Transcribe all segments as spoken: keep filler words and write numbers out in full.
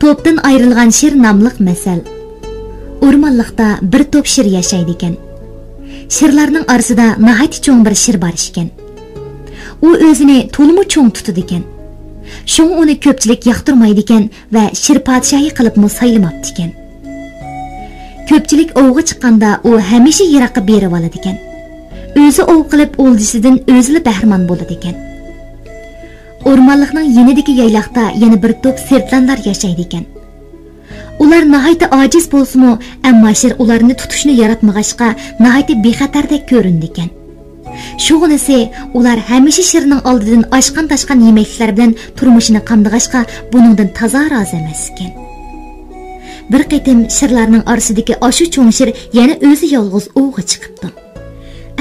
توپتىن ئايرىلغان شىر ناملىق مەسەل. ئورمانلىقتا بىر توپ شىر ياشايدىكەن. شىرلارنىڭ ئارىسىدا ناھايىتى چوڭ بىر شىر بار ئىكەن. ئۇ ئۆزىنى تولىمۇ چوڭ تۇتىدىكەن. شۇڭا ئۇنى كۆپچىلىك ياقتۇرمايدىكەن ۋە شىر پادىشاھى قىلىپمۇ سايلىماپتىكەن. كۆپچىلىك ئوۋغا چىققاندا ئۇ ھەمىشە يىراققا بېرىۋالىدىكەن. ئۆزى ئوۋ قىلىپ ئولجىسىدىن ئۆزىلا بەھرىمەن بولىدىكەن. ئورمانلىقنىڭ يېنىدىكى يايلاقتا يەنە بىر توپ سىرتلانلار ياشايدىكەن. ئۇلار ناھايىتى ئاجىز بولسىمۇ، ئەمما شىر ئۇلارنى تۇتۇشنى ياراتمىغاچقا، ناھايىتى بىخەتەردەك كۆرۈنىدىكەن. شۇغىنىسى، ئۇلار ھەمىشە شىرنىڭ ئالدىدىن ئاشقان-تاشقان يېمەكلىكلەر بىلەن تۇرمۇشىنى قامدىغاچقا، بۇنىڭدىن تازا رازى ئەمەس ئىكەن. بىر قېتىم شىرلارنىڭ ئارىسىدىكى ئاشۇ چوڭ شىر يەنە ئۆزى يالغۇز ئوۋغا چىقىپتۇ.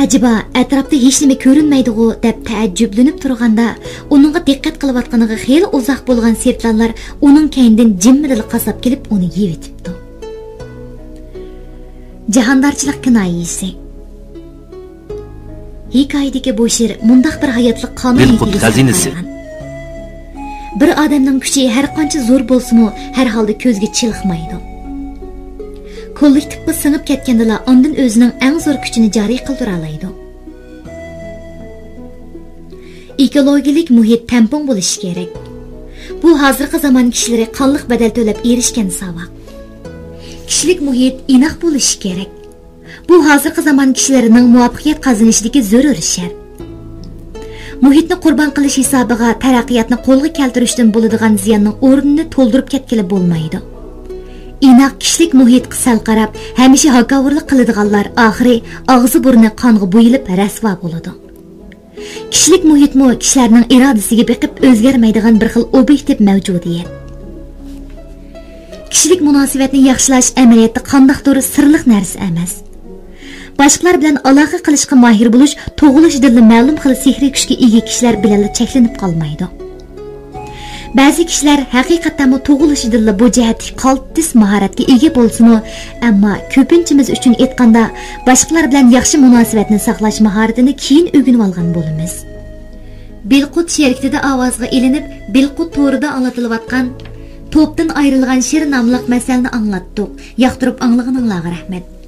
ئەجەبا، ئەتراپتا ھېچنېمە كۆرۈنمەيدىغۇ دەپ تەئەججۈپلىنىپ تۇرغاندا، ئۇنىڭغا دىققەت قىلىۋاتقىنىغا خېلى ئۇزاق بولغان سىرتلانلار ئۇنىڭ كەينىدىن جىممىدىلا قاساپ كېلىپ ئۇنى يەۋېتىپتۇ. جاھاندارچىلىق كىنايىسى. ھېكايىدىكى بۇ شىر مۇنداق بىر ھاياتلىق قانۇنىيىتىگە سەل قايغان. بىر ئادەمنىڭ كۈچى ھەر قانچە زور بولسىمۇ، ھەر ھالدا كۆزگە چېلىقمايدۇ. كوللېكتىپقا سىڭىپ كەتكەندىلا، ئاندىن ئۆزىنىڭ ئەڭ زور كۈچىنى جارى قىلدۇرالايدۇ. ئېكولوگىيەلىك مۇھىت تەڭپۇڭ بولۇشى كېرەك. بۇ ھازىرقى زامان كىشىلىرى قانلىق بەدەل تۆلەپ ئېرىشكەن ساۋاق. كىشىلىك مۇھىت ئىناق بولۇشى كېرەك. بۇ ھازىرقى زامان كىشىلىرىنىڭ مۇۋەپپەقىيەت قازىنىشىدىكى زۆرۈر شەرت. مۇھىتنى قۇربان قىلىش ھېسابىغا تەرەققىياتنى قولغا كەلتۈرۈشتىن بولىدىغان زىياننىڭ ئورنىنى تولدۇرۇپ كەتكىلى بولمايدۇ. ئىناق كىشىلىك مۇھىتقا سەل قاراپ، ھەمىشە ھاكاۋۇرلۇق قىلىدىغانلار ئاخىرى ئاغزى بۇرنى قانغا بويىلىپ رەسۋا بولىدۇ. كىشىلىك مۇھىتمۇ كىشىلەرنىڭ ئىرادىسىگە بېقىپ ئۆزگەرمەيدىغان بىر خىل ئوبيېكتىپ مەۋجۇدىيەت. كىشىلىك مۇناسىۋەتنى ياخشىلاش ئەمەلىيەتتە قانداقتۇر سىرلىق نەرسە ئەمەس. باشقىلار بىلەن ئالاقە قىلىشقا ماھىر بولۇش تۇغۇلۇشىدىنلا مەلۇم خىل سېھرىي كۈچكە ئىگە كىشىلەر بىلەنلا چەكلىنىپ قالمايدۇ. بەزى كىشىلەر ھەقىقەتەنمۇ تۇغۇلۇشىدىنلا بۇ جەھەتتىكى قالتىس ماھارەتكە ئىگە بولسىمۇ، ئەمما كۆپىنچىمىز ئۈچۈن ئېيتقاندا، باشقىلار بىلەن ياخشى مۇناسىۋەتنى ساقلاش ماھارىتىنى كېيىن ئۆگىنىۋالغان بولىمىز. بىلقۇت شىركىتىدە ئاۋازغا ئېلىنىپ، بىلقۇت تورىدا ئاڭلىتىلىۋاتقان توپتىن ئايرىلغان شىر ناملىق مەسەلنى ئاڭلاتتۇق. ياقتۇرۇپ ئاڭلىغىنىڭلارغا رەھمەت.